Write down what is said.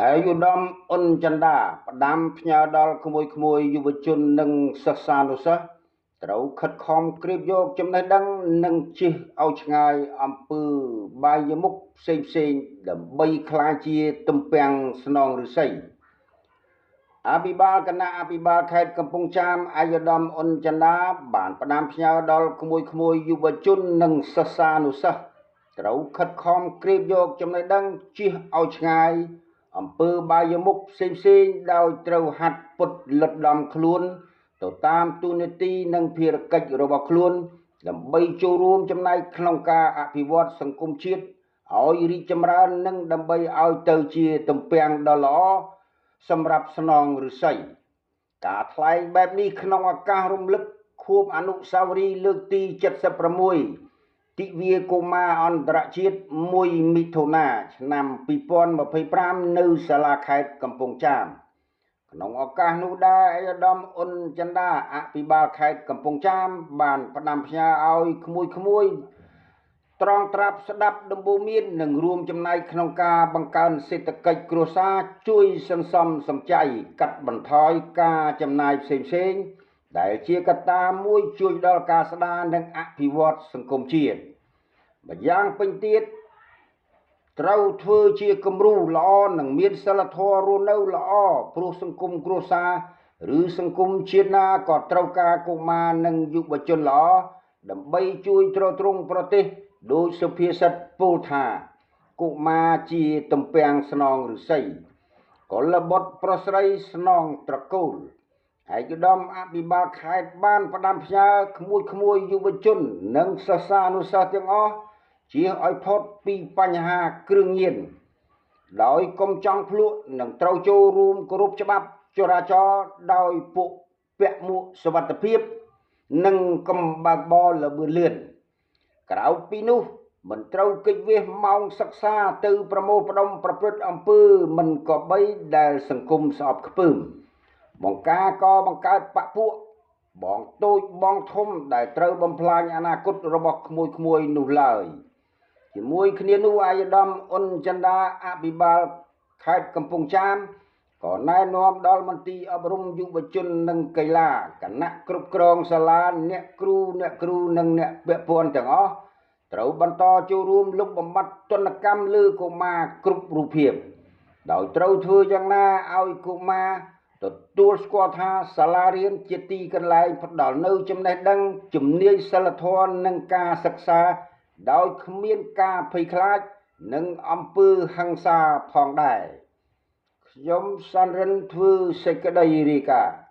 ឯកឧត្តមអ៊ុនចិន្តាផ្ដាំផ្ញើដល់ក្មួយៗយុវជននិងសិស្សានុសិស្សត្រូវខិតខំក្រេបយកចំណេះដឹងនិងជៀសឲ្យឆ្ងាយអំពើបាយមុខផ្សេងៗដើម្បីក្លាយជាទំពាំងស្នងឫស្សីអភិបាលគណៈអភិបាលខេត្តកំពង់ចាមឯកឧត្តមអ៊ុនចិន្តាបានផ្ដាំផ្ញើដល់ក្មួយៗយុវជននិងសិស្សានុសិស្សត្រូវខិតខំក្រេបយកចំណេះដឹងជៀសឲ្យឆ្ងាយអំពើបាយមុខផ្សេងៗដោយត្រូវហាត់ពុតលិតដំខ្លួនទៅតាមទូនាទីនិងភារកិច្ចរបស់ខ្លួនដើម្បីចូលរួមចំណែកក្នុងការអភិវឌ្ឍសង្គមជាតិឲ្យរីកចម្រើននិងដើម្បីឲ្យទៅជាទំពាំងដ៏ល្អសម្រាប់ស្នងឫស្សីការថ្លែងបែបនេះក្នុងឱកាសរំលឹកខួបអនុស្សាវរីយ៍លើកទី76ទិវាកុមារអន្តរជាតិ1មិថុនាឆ្នាំ2025នៅសាលាខេត្តកំពង់ចាមក្នុងឱកាសនោះដែរឯកឧត្តមអ៊ុនចិន្តាអភិបាលខេត្តកំពង់ចាមបានផ្ដាំផ្ញើឲ្យក្មួយៗត្រង់ត្រាប់ស្ដាប់ដំបូន្មាននិងរួមចំណែកក្នុងការបង្កើនសេដ្ឋកិច្ចគ្រួសារជួយសន្សំសំចៃកាត់បន្ថយការចំណាយផ្សេងៗដែលជាកត្តាមួយជួយដល់ការស្ដារនិងអភិវឌ្ឍសង្គមជាតិម្យ៉ាងពេញទៀតត្រូវធ្វើជាគំរូល្អនិងមានសិលធម៌រស់នៅល្អព្រោះសង្គមគ្រួសារឬសង្គមជាតិណាក៏ត្រូវការកុមារនិងយុវជនល្អដើម្បីជួយទ្រទ្រង់ប្រទេសដោយសុភាសិតពោលថាកុមារជាទំពាំងស្នងឫស្សីកុលបុត្រប្រុសស្រីស្នងត្រកូលឯកឧត្តមអភិបាលខេត្តបានផ្ដាំផ្ញើក្មួយៗយុវជននិងសិស្សានុសិស្សទាំងអស់ជៀសឲ្យផុតពីបញ្ហាគ្រឿងញៀនដោយកុំចង់ភ្លក់និងត្រូវចូលរួមគោរពច្បាប់ចរាចរណ៍ដោយពួកពាក់មួកសុវត្ថិភាពនិងកុំបើកបរល្បឿនលឿនក្រៅពីនោះមិនត្រូវគេចវេះម៉ោងសិក្សាទៅប្រមូលផ្ដុំប្រព្រឹត្តអំពើមិនគប្បីដែលសង្គមស្អប់ខ្ពើមបង្ការកបង្កើតបពពួកបងតូចបងធំដែលត្រូវបំផ្លាញអនាគតរបស់ក្មួយៗនោះឡើយជាមួយគ្នានោះឯកឧត្តមអ៊ុនចិន្តាអភិបាលខេត្តកំពង់ចាមក៏ណែនាំដល់មន្ទីរអប់រំយុវជននិងកីឡាគណៈគ្រប់គ្រងសាលាអ្នកគ្រូនិងអ្នកពាក់ព័ន្ធទាំងអស់ត្រូវបន្តចូលរួមលុបបំបាត់ទណ្ឌកម្មលើកុមារគ្រប់រូបភាពដោយត្រូវធ្វើយ៉ាងណាឲ្យកុមារទទួលស្គាល់ថាសាលារៀនជាទីកន្លែងផ្ដល់នូវចំណេះដឹងជំនាញសិលធម៌និងការសិក្សាដោយគ្មានការភ័យខ្លាចនិងអំពើហិង្សាផងដែរខ្ញុំសាន់រិនធ្វើសេចក្តីរាយការណ៍។